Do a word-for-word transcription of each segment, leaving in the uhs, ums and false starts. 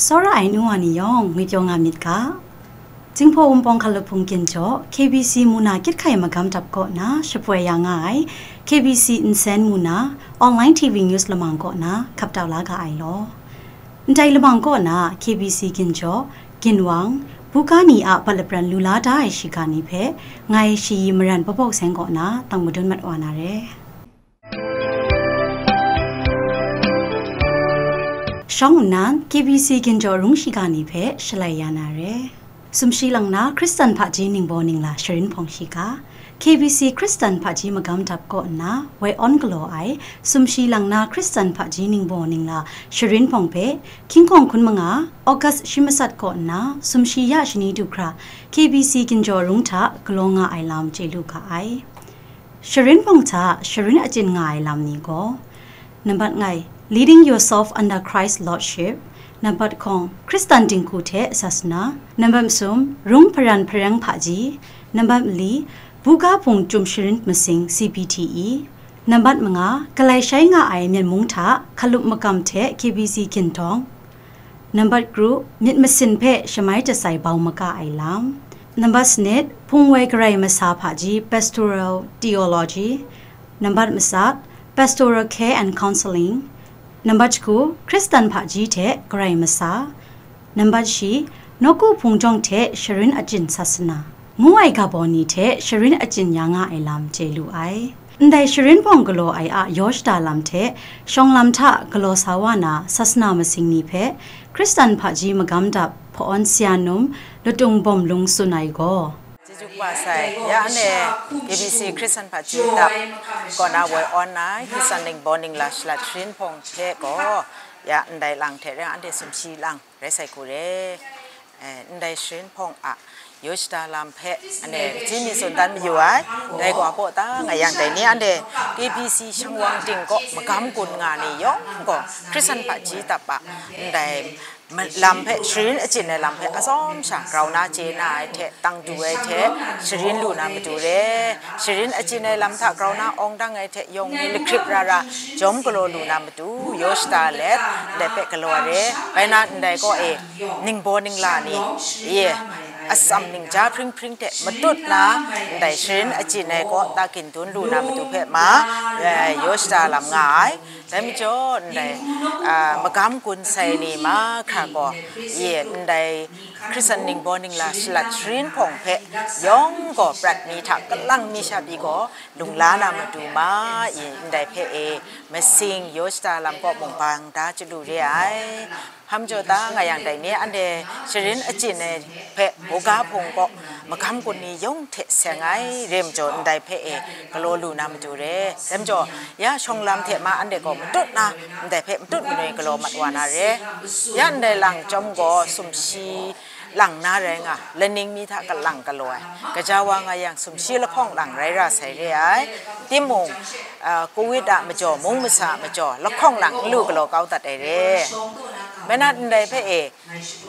Tsawra ai nu wa ni yawng ngwi pyaw nga myit ga. Jinghpaw Wunpawng Hkalup Hpung Ginjaw, K B C mu na kyit hkai magam dap kaw na shapoi ya nga ai K B C Nsen mu na online T V news lamang kaw na hkap tau la ga ai law. Ndai lamang kaw na K B C Ginjaw, Ginwang, buga ni a bat lapran lu la da ai shiga ni hpe ngai Shayi Maran Pawbawk Seng kaw na tang madun mat wa na re. Shawng nnan K B C Ginjaw Rung shiga ni hpe shalai ya na re. Sumshi lang na Hkristan hpaji ningbaw ningla sharin hpawng shiga, K B C Hkristan hpaji magam dap kaw nna woi awn galaw ai sumshi lang na Hkristan hpaji ningbaw ningla sharin hpawng hpe, hkying hkawng hkun manga, August shi masat kaw nna sumshi ya shani du hkra K B C Ginjaw Rung hta galaw nga ai lam chye lu ga ai. Sharin hpawng hta sharin achyin nga ai lam ni gaw, nambat ngai, Leading Yourself Under Christ's Lordship, nambat hkawng, Hkristan dinghku hte sasana, nambat masum, Rung hparan hpareng hpaji, nambat mali, buga hpung chyum sharin masing C B T E, nambat manga, galai shai nga ai Myen mung hta hkalup magam hte K B C Ginjaw Rung, nambat kru, myit masin hpe shamai jasai bau maga ai lam. Nambat sanit, hpung woi garai masa hpaji Pastoral Theology. Nambat matsat, Pastoral Care and Counseling. Nambat shagu, Hkristan hpaji hte garai masa. Nambat shi, nawku hpung jawng hte sharin achyin sasana ngu ai ga baw ni hte sharin achyin ya nga ai lam chye lu ai. Ndai sharin hpawng galaw ai a yaw shada lam hte shawng lam hta galaw sa wa na sasana masing ni hpe Hkristan hpaji magam dap hpa-awn Siya Num Latung Bawm Lung tsun ai gaw, Chyeju kaba sai, ya anhte K B C Hkristan hpaji dap kaw na woi awn ai Hkristan ningbaw ningla shalat sharin hpawng hte gaw, ya ndai lang hte reng anhte sumshi lang rai sai hku re. Eh, ndai sharin hpawng a yaw shada lam hpe anhte kaji mi tsun dan mayu ai, dai gaw a baw ta nga yang dai ni anhte K B C shangwang ting kaw magam gun nga ni yawng gaw Hkristan hpaji dap a ndai ma-, lam hpe, sharin achyin ai lam hpe atsawm sha grau na chye na ai hte, tang du ai hte, sharin lu na matu re, sharin achyin ai lam hta grau na awng dang ai hte, yawng ni lahkrip ra ra jawm galaw lu na matu, yaw shada let, ndai hpe galaw ai re, bai na ndai kaw e, ningbaw ningla ni, ye, atsam ningja hpring hpring hte matut na, ndai sharin achyin ai kaw ta gindan lu na matu hpe ma, eh, yaw shada lam nga ai. Dai majaw, ndai, a, magam gun sai ni mahkra gaw, ye, ndai Hkristan ningbaw ningla shalat sharin hpawng hpe yawng gaw prat mi hta kalang mi sha pyi gaw lung la na matu ma, ye, ndai hpe e masing yaw shada lam kaw mung bang da chyalu re ai. Hpa majaw ta nga yang dai ni anhte sharin achyin ai hpe buga hpung kaw magam gun ni yawng hte seng ai re majaw, ndai hpe e galaw lu na matu re. Dai majaw, ya shawng lam hte ma anhte gaw matut na, ndai hpe matut manoi galaw mat wa na re. Ya ndai lang chyawm gaw sumshi lang na rai nga, laning mi hta kalang galaw ai, gaja wa nga yang sumshi lahkawng lang rai ra sai re ai. Timung, a, covid a majaw, mung masa a majaw, lahkawng lang n lu galaw kau dat ai re. Bai na ndai hpe e,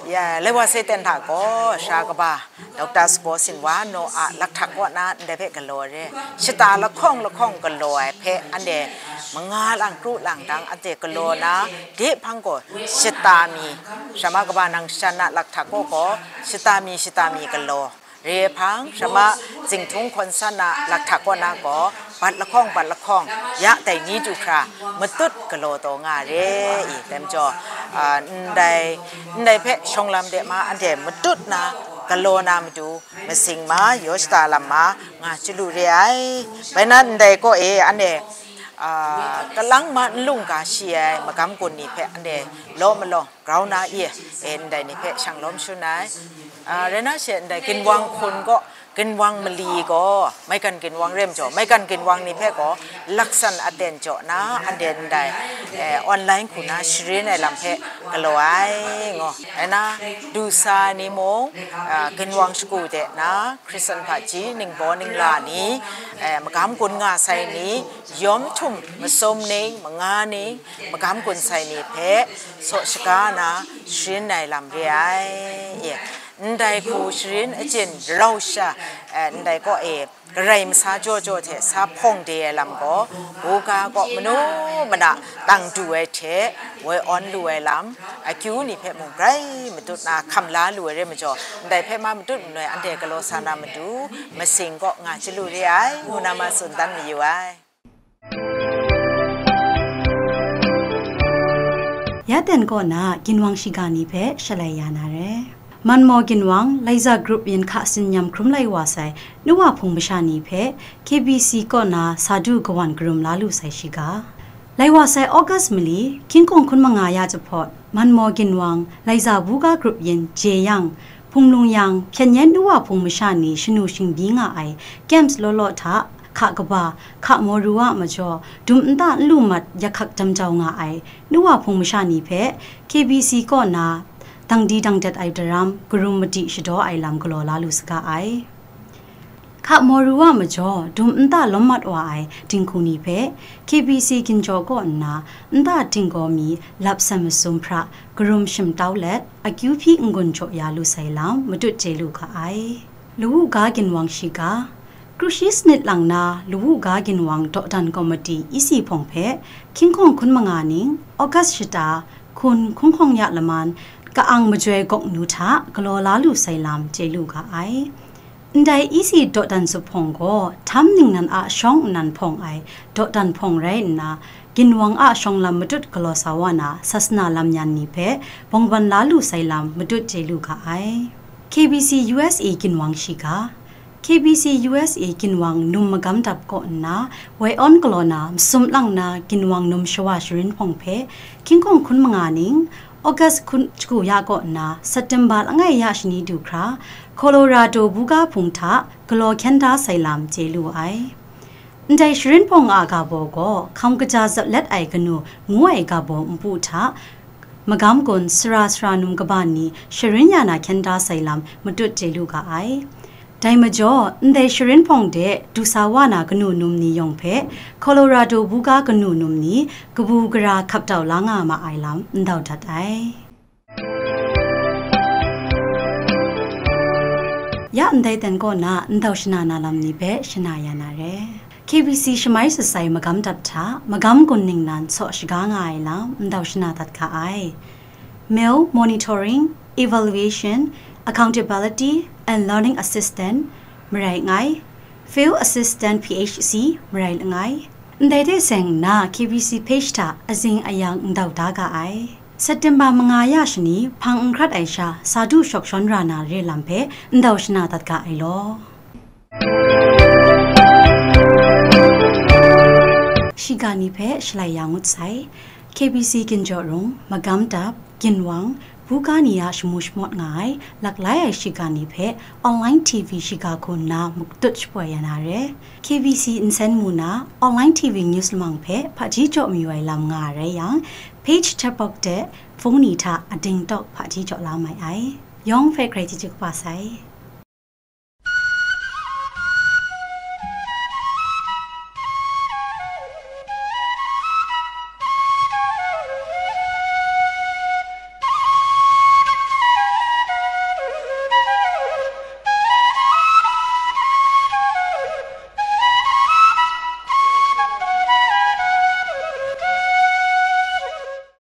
ya, Lai wa Satan hta gaw, sara kaba, Doctor Sabaw Sin wa naw a lakhtak kaw na ndai hpe galaw ai re. Shata lahkawng lahkawng galaw ai hpe anhte manga lang kru lang dang anhte galaw na, de hpang gaw shata mi, sara kaba nang shan a lakhtak kaw gaw, shata mi, shata mi galaw. Re hpang, sara zingtung hkawn san a lakhtak kaw na gaw, bat lahkawng, bat lahkawng, ya dai ni du hkra, matut galaw taw nga re i, dai majaw, a, ndai, ndai hpe shawng lam de ma, anhte matut na, galaw na matu, masing ma, yaw shada lam ma, nga chyalu re ai. Bai na ndai kaw e, anhte, a, kalang ma n lung ga shi ai magam gun ni hpe anhte law malawng, grau na ye, e, ndai ni hpe shang lawm shun ai. A, rai na she ndai ginwang hkun gaw, ginwang mali gaw, maigan ginwang re majaw, maigan ginwang ni hpe gaw, laksan aten jaw na, anhte ndai, e, online hku na sharin ai lam hpe galaw ai, ngaw. Rai na, du sa ni mung, a, ginwang shagu de na, Hkristan hpaji ningbaw ningla ni, e, magam gun nga sai ni, yawm htum masum ning, manga ning, magam gun sai ni hpe saw shaga na sharin ai lam re ai. Ye, Ndai hku sharin achyin rau sha, eh, ndai kaw e, garai masa jaw jaw hte sa hpawng de ai lam gaw, buga kaw manu mana tang du ai hte, woi awn lu ai lam, akyu ni hpe mung grai matut na hkam la lu ai rai majaw, ndai hpe ma matut manoi anhte galaw sa na matu, masing kaw nga chyalu re ai, ngu na ma tsun dan mayu ai. Ya ten kaw na ginwang shiga ni hpe shalai ya na re. Manmaw ginwang, Laiza Group yin hka sin nyam hkrum lai wa sai, nu wa hpung masha ni hpe K B C kaw na sa du kawan karum la lu sai shiga. Lai wa sai August mali, hkying hkung hkun manga ya jahpawt, Manmaw ginwang, Laiza buga Group yin je yang, Hpung Lung Yang, hpyen yen nu wa hpung masha ni shanu shingbyi nga ai, camps law law hta, hka kaba, hka maw ru a majaw, dum nta n lu mat yakhak dam jau nga ai, nu wa hpung masha ni hpe, K B C kaw na, dang di dang dat ai daram, karum madi shadaw ai lam galaw la lu saga ai. Hka maw ru a majaw, dum nta lawm mat wa ai dinghku ni hpe, K B C ginjaw kaw nna, nta dinggaw mi lap san masum hpra, karum shim tau let, akyu hpyi n-gun jaw ya lu sai lam, matut chye lu ga ai. Lawu ga ginwang shiga, kru shi sanit lang na, lawu ga ginwang dawdan komiti E C hpawng hpe, hkying hkung hkun manga ning, August shata, hkun hkung hkawng ya laman, ka-ang majoi gawk nu hta, galaw la lu sai lam, chye lu ga ai. Ndai E C dawdan zuphpawng gaw, htam ningnan a shawng nnan hpawng ai dawdan hpawng rai nna, ginwang a shawng lam matut galaw sa wa na, sasana lam yan ni hpe bawngban la lu sai lam matut chye lu ga ai. K B C U S A ginwang shiga, K B C U S A ginwang num magam dap kaw nna, woi awn galaw na, masum lang na ginwang num shawa sharin hpawng hpe, hkying hkung hkun manga ning, August hkun shagu ya kaw nna, September langai ya shani du hkra, Colorado buga hpung hta galaw hkyen da sai lam chye lu ai. Ndai sharin hpawng a ga baw gaw, hkam kaja zat let ai kanu ngu ai ga baw npu hta, magam gun sara sara num kaba ni sharin ya na hkyen da sai lam matut chye lu ga ai. Dai majaw, ndai sharin hpawng de du sa wa na kanu num ni yawng hpe, Colorado buga kanu num ni kabu gara hkap tau la nga ma ai lam ndau dat ai. Ya ndai ten kaw na ndau shana na lam ni hpe shana ya na re. K B C shamai sasai magam dap hta, magam gun ningnan saw shaga nga ai lam ndau shana dat ga ai. Meal Monitoring, Evaluation, Accountability and Learning Assistant, marai ngai, Field Assistant P H C, marai langai. Ndai de seng nna K B C page hta azing ayang ndau da ga ai. September manga ya shani hpang n hkrat ai sha, sa du shawk shawn ra na re lam hpe ndau shana dat ga ai law. Shiga ni hpe shalai ya ngut sai. K B C ginjaw rung, magam dap, ginwang, buga ni a shamu shamawt nga ai, laklai ai shiga ni hpe online T V shiga hku nna matut shapoi ya na re. K B C nsen mu na online T V news lamang hpe hpaji jaw mayu ai lam nga rai yang, page chatbok de phone ni hta ading tawk hpaji jaw la mai ai. Yawng hpe grai chyeju kaba sai.